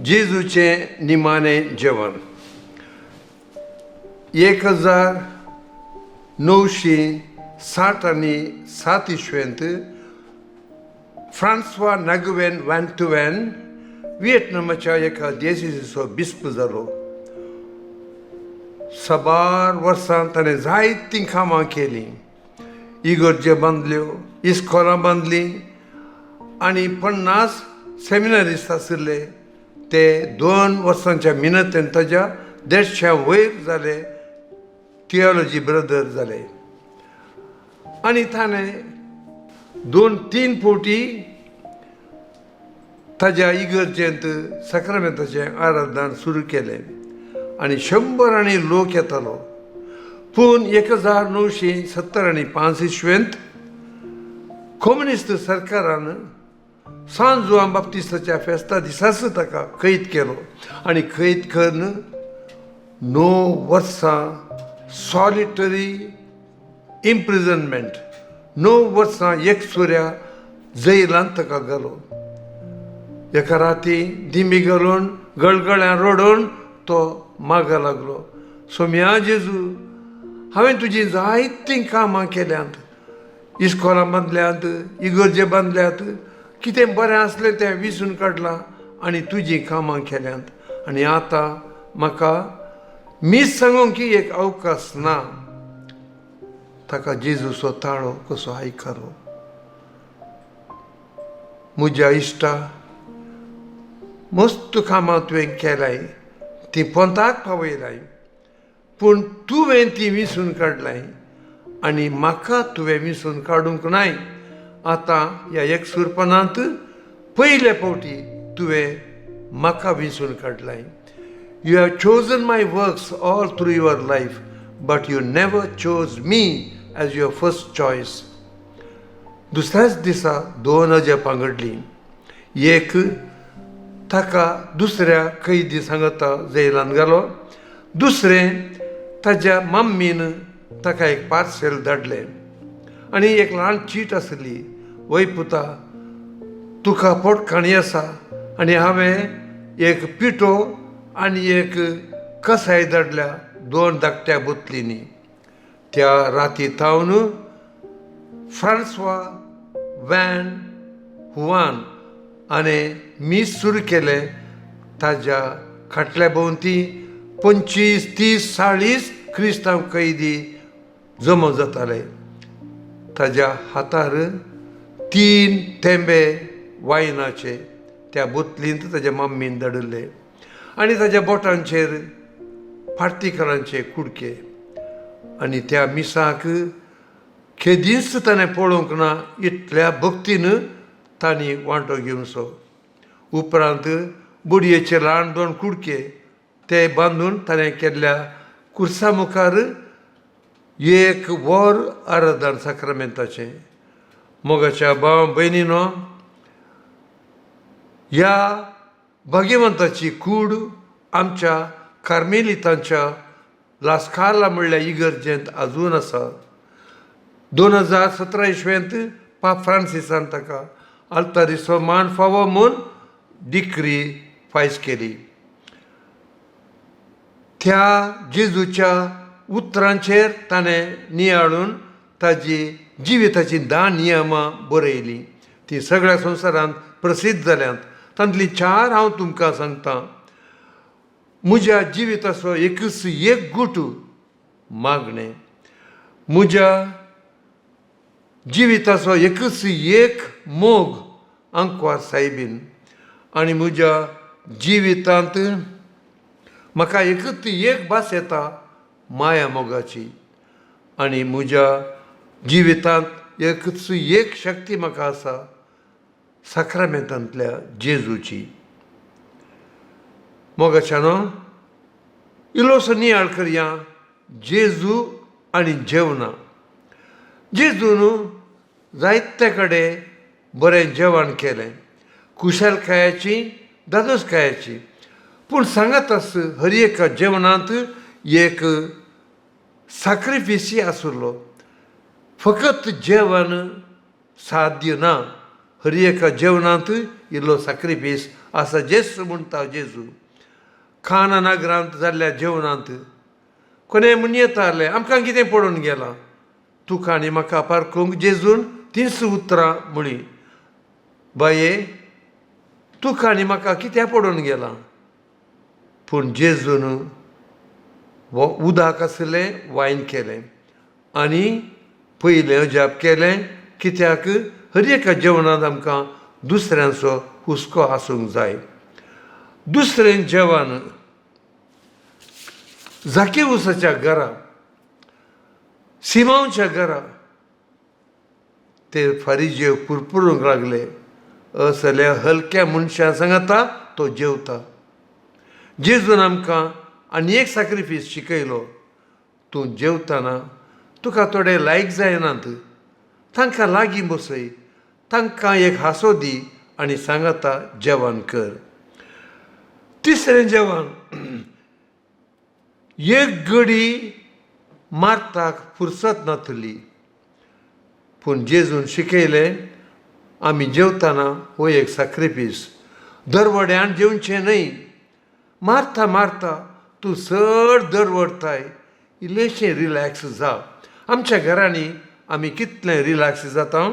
जेजूचें निमाणें जेवण. 1967 इसवेंत Francois नागुवेन van तुवेन विएटनामाच्या एका देसीचो बिस्प जालो. साबार वर्सां ताणें जायतीं कामां केलीं. इगर्ज्यो बांदल्यो, इस्कोलां बांदलीं आनी 50 सेमिनारिस्ट आशिल्ले ते 2 वर्सांच्या मिनतेन ताज्या 150 वयर जाले, थियोलॉजी ब्रदर जाले. आनी ताणें दोन तीन फावटी ताज्या इगर्जेंत साक्रामेंताचें आराधन सुरू केलें आनी शंबरांनी लोक येतालो. पूण 1975 इसवेंत कम्युनिस्ट सरकारान सान जुवान बाप्तिस्ताच्या फेस्ता दिसाच ताका कैद केलो आनी कैद करून 9 वर्सां सॉलिटरी इम्प्रिजनमेंट, 9 वर्सां एकसुऱ्या जैलांत ताका घालो. एका राती दिमी घालून, गळगळ्यां रडून तो मागा लागलो, "सोम्या जेजू, हांवें तुजीं जायतीं कामां केल्यांत, इस्कोलां बांदल्यांत, इगर्जे बांदल्यात, कितें बरें आसलें तें विसून काडलां आनी तुजीं कामां केल्यांत आनी आतां म्हाका मीस सांगूंक की एक अवकाश ना." ताका जेजूचो ताळो कसो आयकलो, "म्हज्या इश्टा, मस्त कामां तुवें केलाय, ती पोंताक पावयलाय, पूण तुवें ती विसून काडलाय आनी म्हाका तुवें विसून काडूंक नाय. आतां ह्या एकसुरपणांत पयले फावटी तुवें म्हाका विसून काडलाय. You have chosen my works all through your life, but you never chose me as your first choice." दुसऱ्याच दिसा दोन अजापां घडलीं. एक, ताका दुसऱ्या कैदी सांगता जैलान घालो. दुसरें, ताज्या मम्मीन ताका एक पार्सेल धाडलें आनी एक ल्हान चीट आसली, "वय पुता, तुका पोटकाणी आसा आनी हांवें एक पिठो आनी एक कसाय धाडल्या दोन धाकट्या बोतलींनी." त्या राती थावन फ्रांस्वा वॅन हुआन आनी मीस सुरू केलें. ताज्या खाटल्या भोंवती 25, 30, 40 क्रिस्तांव कैदी जमा जाताले. ताज्या हातार तीन थेंबे वायनाचे त्या बोतलींत ताज्या मम्मीन धाडिल्ले आनी ताज्या बोटांचेर पार्टिकलांचे कुडके. आनी त्या मिसाक केदींच ताणें पळोवंक ना इतल्या भक्तीन तांणी वांटो घेवचो. उपरांत बडयेचे ल्हान दोन कुडके ते बांदून ताणें केल्ल्या कुर्सा मुखार एक वर आराधन साक्रामेंताचें. मोगाच्या भाव भयणीनो, ह्या भाग्यवंताची कूड आमच्या कार्मेलितांच्या लास्काला म्हणल्या इगर्जेंत अजून आसा. 2017 इसवेंत पाप फ्रांसिसान ताका आल्तारीचो मान फावो म्हूण डिक्री फायज केली. त्या जेजूच्या उतरांचेर ताणें नियाळून ताजी जिविताचीं 10 नियमां बरयलीं. ती सगळ्या संवसारांत प्रसिद्ध जाल्यांत. तांतलीं चार हांव तुमकां सांगता. म्हज्या जिविताचो एकच एक गुट मागणें, म्हज्या जिविताचो एकच एक मोग आंकवार सायबीन आनी म्हज्या जिवितांत म्हाका एकच एक भास येता माया मोगाची आनी म्हज्या जिवितांत एकच एक शक्ती म्हाका आसा साक्रामेंतांतल्या जेजूची. मोगाच्यानो, इल्लोसो नियाळ करया जेजू आनी जेवणां. जेजून जायते कडेन बरें जेवण केलें, कुशलकायाची, दादोसकायाची, पूण सांगात आस हर एका जेवणांत एक साक्रिफिसी आशिल्लो. फकत जेवण साध्य ना. हर एका जेवणांत इल्लो साक्रिफीस आसा जेस म्हणटा जेजू. खाना नगरांत जाल्ल्या जेवणांत कोणें म्हणयेतालें आमकां कितें पडून गेलां, तुका आनी म्हाका पारखूंक जेजून तींच उतरां म्हळीं, बाये तुका आनी म्हाका कितें पडून गेलां. पूण जेजून उदक आसलें वायन केलें आनी पयलें अजाप केलें, कित्याक हर एका जेवणांत आमकां दुसऱ्यांचो हुस्को आसूंक जाय. दुसरें जेवण जाकिवसाच्या घरा, सिमांवच्या घरा ते फारीजेव पुरपुरूंक लागले, असल्या हलक्या मनशां सांगता तो जेवता. जेजून आमकां आनी एक साक्रिफीस शिकयलो, तूं जेवतना तुका थोडे लायक जायनात तांकां लागीं बसय, तांकां एक हांसो दी आनी सांगाता जेवण कर. तिसरें जेवण एक गडी मारताक फुरसत नातली, पूण जेजून शिकयलें आमी जेवतना हो एक साक्रिफीस, दरवड्यान जेवचें न्हय, मारता मारता तूं चड दरवडताय, इल्लेशें रिलॅक्स जा. आमच्या घरांनी आमी कितलें रिलॅक्स जाता.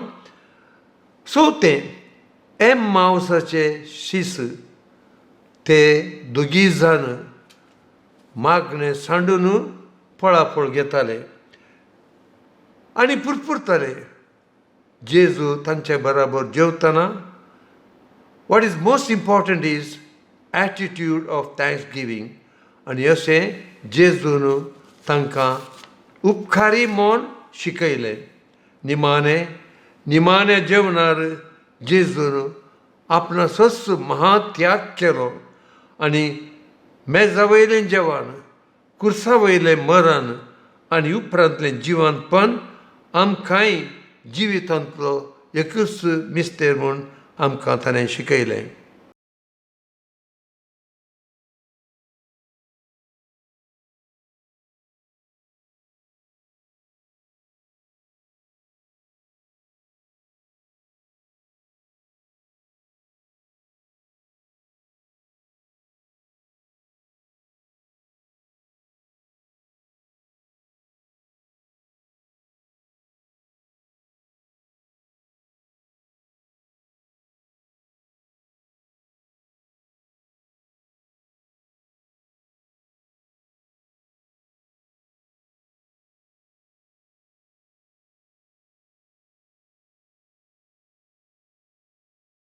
चवथें एम मावसाचे शीस, ते दोगी जाण मागणें सांडून पळापळ घेताले आनी पुरपुरताले. जेजू तांचे बराबर जेवतना what is most important is attitude of thanksgiving, आनी अशें जेजून तांकां उपकारी म्हूण शिकयलें. निमाणें निमाण्या जेवणार जेजून आपणाचोच महात्याग केलो आनी मेजा वयलें जेवण, कुर्सा वयलें मरण आनी उपरांतलें जिवनपण आमकांय जिवितांतलो एकूच मिस्तेर म्हूण आमकां ताणें शिकयलें.